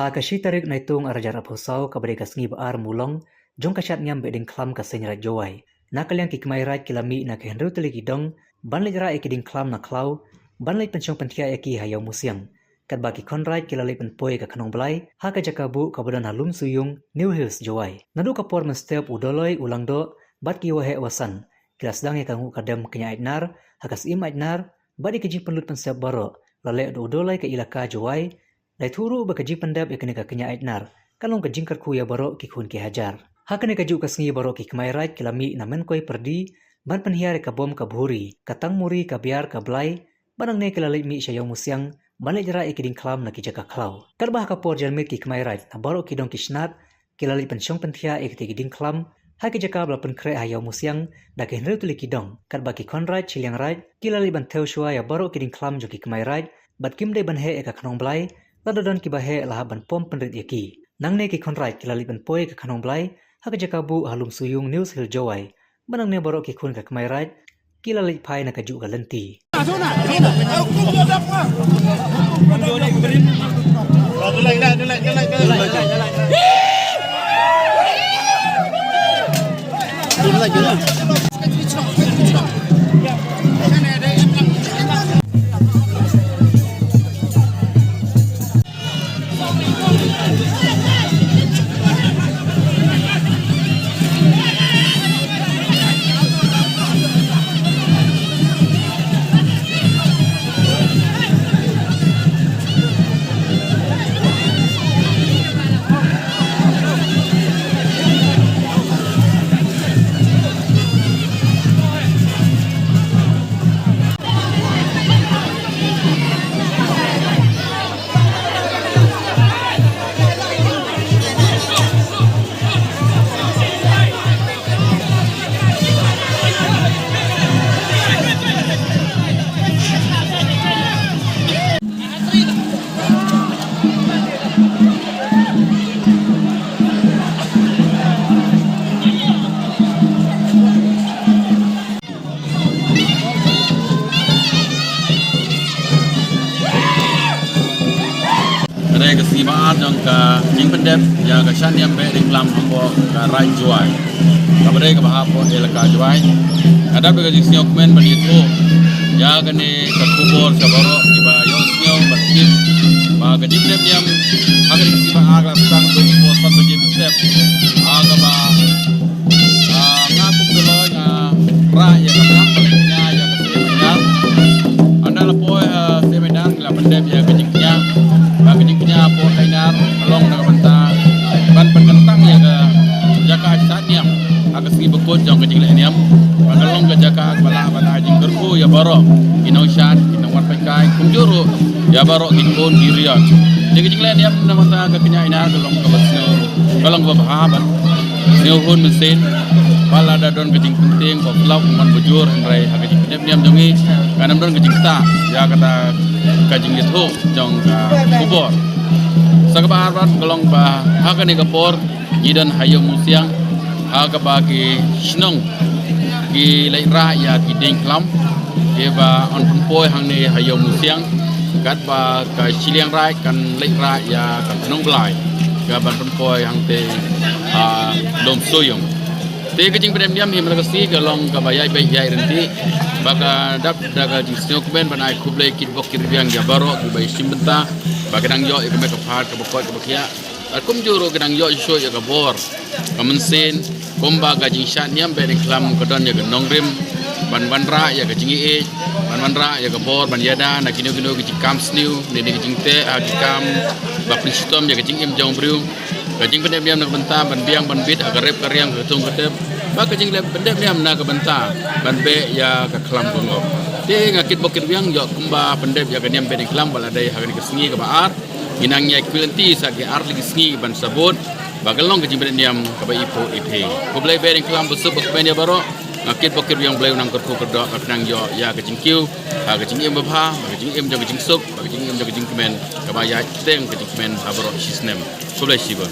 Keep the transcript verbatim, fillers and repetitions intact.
Ha ka shi tarik Naitung arhajar arphew saw, kaba dei ka sngi ba ar Mulong jong ka shad niam Behdeiñkhlam ka Seiñraij Jowai, na ka liang ki kmai raij ki la mih na ki hynriew tylli ki dong ban leit rah ïa ki diengkhlam na khlaw, ban leit pynshong pynthiah ïa ki ha Ïawmusiang. Katba ki khon raij ki la leit pynpoi ïa ka khnong blai ha ka jaka buh kaba don ha Lumsuyung, New Hills, Jowai. Naduh ka por mynstep u Doloi, u Langdoh bad ki Waheh Wasan ki la sdang ïa ka nguh ka dem kñia Aitnar ha ka Syiem Aitnar, bad ïa ka jingpynlut pynsep baroh la leh da u Doloi ka Elaka Jowai. La ïathuh ruh ba ka jingpyndep ïa kane ka kñia Aitnar ka long ka jingkyrkhu ïa baroh ki khun ki hajar. Ha kane kajuh ka sngi baroh ki kmai raij ki la mih na Mynkoi Pyrdi ban pynhiar ïa ka bom ka bhuri, ka tangmuri, ka biar, ka blai, bad nangne ki la leit mih sha Ïawmusiang ban leit rah ïa ki diengkhlam na ki jaka khlaw. Katba ha ka por janmiet ki kmai raij na baroh ki dong ki snat ki la leit pynshong pynthiah ïa kitei ki diengkhlam ha ki jaka ba la pynkhreh ha Ïawmusiang da ki hynriew tylli ki dong. Katba ki khon raij shiliang raij ki la leit ban thew shuwa ïa baroh ki diengkhlam jong ki kmai raij, bad kim dei ban heh ïa ka khnong blai, lada don kiba heh la hap ban pom pynrit ïa ki. Nangne ki khon raij ki la leit ban poi ïa ka khnong blai ha ka jaka buh ha Lumsuyung, New Hills, Jowai. Bad nangne baroh ki khun ka kmai raij ki la leit phai na kajuh ka lynti. Ka dei ka sngi ba ar jong ka jingpyndep ïa ka shad niam Behdeiñkhlam hapoh ka Raij Jowai, kaba dei kaba hap hapoh Elaka Jowai. Nga dap da ka jingsngewkmen ban ïathuh ïa kane ka khubor sha baroh kiba ïohsngew bad tip ba ka jingpyndep niam ha kane ka sngi ba ar ka la sdang naduh ka por san baje mynstep, ha kaba Ah, nga kum u Doloi nga rah ïa ka blang ban kñia ïa ka Syiem Aitnar. Ynda la poi, ah, Syiem Aitnar ngi la pyndep ïa ka jingkñia. Ba ka jingkñia hapoh Aitnar ka long na ka bynta ban pynkyntang ïa ka jaka shad niam ha ka sngi ba kut jong ka jingleh niam. Ba ka long ka jaka kaba lah ban ai jingkyrkhu ïa baroh ki nongshad, ki nongwan paidkai, kumjuh ruh ïa baroh ki khun ki riat. Ïa ka jingleh niam na ka bynta ka kñia Aitnar ka long kaba sngew, ka long kaba bha bad sngewhun mynsiem. Ba lada don ka jingpyntieng ba phlak, man bujur, hynrei ha ka jingpyndep niam jong ngi kan ym don ka jingktah ïa kata ka jingïathuh jong ka khubor. Sa kaba ar pat ka long ba ha kane ka por ngi don ha Ïawmusiang, ha kaba ki shnong ki leit rah ïa ki diengkhlam kiba yn pynpoi hangne ha Ïawmusiang, katba ka shiliang raij kan leit rah ïa ka khnong blai kaban pynpoi hangtei ha Lumsuyung. Te ka jingpyndep niam hi mynta ka sngi ka long kaba ïai beit ïai ryntih. Ba nga dap da ka jingsngewkmen ban ai khublei kitbok kitrwiang ïa baroh kiba ïashim bynta, ba ki nang ïoh ïa ka met ka phad kaba koit kaba khiah. Bad kumjuh ruh ki nang ïoh shuh ïa ka bor ka mynsiem, kumba ka jingshad niam Behdeiñkhlam ka don ïa ka nongrim ban wanrah ïa ka jingïeit, ban wanrah ïa ka bor ban ïada na kino kino ki jingkam sniew ne, ne ki jingteh ha ki kam ba pynshitom ïa ka jingim jong u briew. Ka jingpyndep niam na ka bynta ban biang ban bit ha ka rep ka riang, ka tung ka tep, bad ka jingpyndep niam na ka bynta ban beh ïa ka khlam ka ngop. Te nga kitbok kitrwiang ïoh kumba pyndep ïa ka niam Behdeiñkhlam ba la dei ha kane ka sngi kaba ar. Ngi nang ïai kylli sa ki ar tylli ki sngi ban sabut ba ka long ka jingpyndep niam kaba iphuh iphi. Khublei Behdeiñkhlam, ba suk ba kmen ïa baroh. Nga kitbok kitrwiang, Blei un nang kyrkhu kyrdoh, ba kan nang ïoh ïa ka jingkiew ha ka jingim babha, ha ka jingim jong ka jingsuk, ha ka jingim jong ka jingkmen, kaba ïai teng ka jingkmen ha baroh shisnem. Khublei shibun.